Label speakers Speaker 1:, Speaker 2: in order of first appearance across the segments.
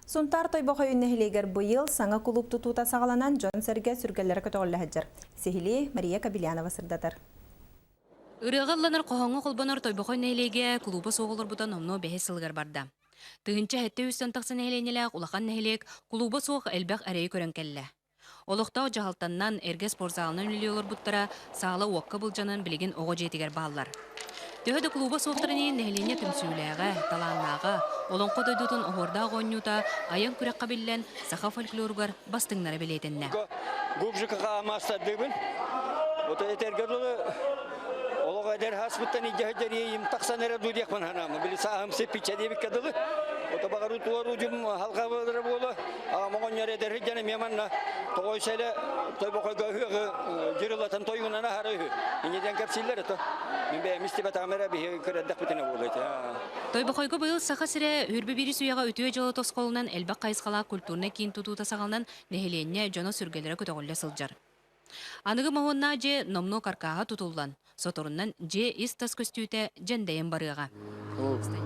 Speaker 1: Сунтаар Тойбохойун нэһилиэгэр быйыл саҥа кулууп тутуута саҕаланан дьон-сэргэ сүргэлэрэ көтөҕүллэ сылдьар. Сиһилии Мария Кобельянова сырдатар.
Speaker 2: Ырыаҕа ылланар хоһооҥҥо холбонор Тойбохой нэһилиэгэ кулууба суох олорбута номнуо бэһис сылыгар барда. 1700 тахса нэһилиэнньэлээх улахан нэһилиэк кулууба суох элбэх эрэйи көрөн кэллэ. Олохтоох дьаһалтаннан эргэ спортзалынан үлэлии олорбуттара саала уокка былдьанан билигин оҕо дьиэтигэр бааллар. Төһө да кулууба суохтарын иһин нэһилиэнньэ түмсүүлээҕэ, талааннааҕа, олоҥхо дойдутун оһуордаах оонньуута айан күрэххэ биллэн саха фольклоругар бастыҥнара бэлиэтэннэ.
Speaker 3: Губжикаҕа маастардыыбын. Ото этэргэ дылы олох эдэр хаспыттан илдьэ сылдьар иэйим тахсан эрэ дуу диэхпин санаама. Били сааһым сиппиччэ диэбиккэ дылы. Ото баҕарыы туоруу дьум халҕабылара буола. Аҕам оҕонньор эдэр сылдьан эмиэ манна тоҕой сэлэ Тойбохойго ыһыаҕы дьырылатан тойугунан аһара үһү. Инньэ диэн кэпсииллэр ото. Мин бэйэм истибэтэҕим эрэ биһиги көрөрдөхпүтүнэ буолуо этэ.
Speaker 2: Тойбохойго быйыл Саха сирэ үрбү биирис үйэҕэ үтүө дьыала тосхолунан элбэх хайысхалаах культурнай киин тутуута саҕаланан нэһилиэнньэ дьоно сүргэлэрэ көтөҕүллэ сылдьар. Аныгы моһуоннаах дьиэ номнуо каркааһа тутуллан, соторунан дьиэ ис-тас көстүүтэ дьэндэйэн барыаҕа.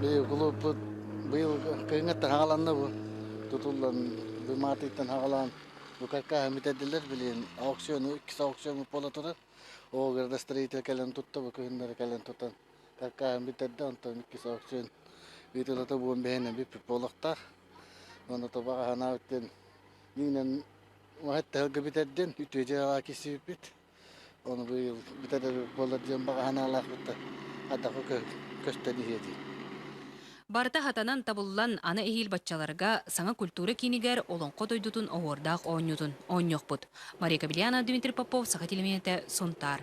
Speaker 4: Быйыл кулууппут быйыл кыһыҥҥыттан хаҕаланна бу тутуллан бымаатыйтан хаҕалаан бу каркааһы бүтэрдилэр билигин аукциону иккис аукцион буола турар. Ол градостроитель кэлэн тутта бу күһүннэри кэлэн тутан каркааһын бүтэрдэ онтон иккис аукцион ыытылата буон бэһинэн бүппүт буолуохтаах. Уонна тобаҕа ханаабыт диэн Миинэн уһат бүтэрдин, үтүө дьыалаҕа киирсибиппит. Ону быйыл бүтэрэр буолар диэн баҕа санаалаахпыт да ардахха көстөн иһиэ дии.
Speaker 2: Барыта хатанан табыллан, аны эһиил баччаларга саҥа культура киинигэр Олоҥхо дойдутун оһуордаах оонньуутун оонньуохпут. Мария Кобельяна, Дмитрий Попов, Саха телевидениетэ, Сунтаар.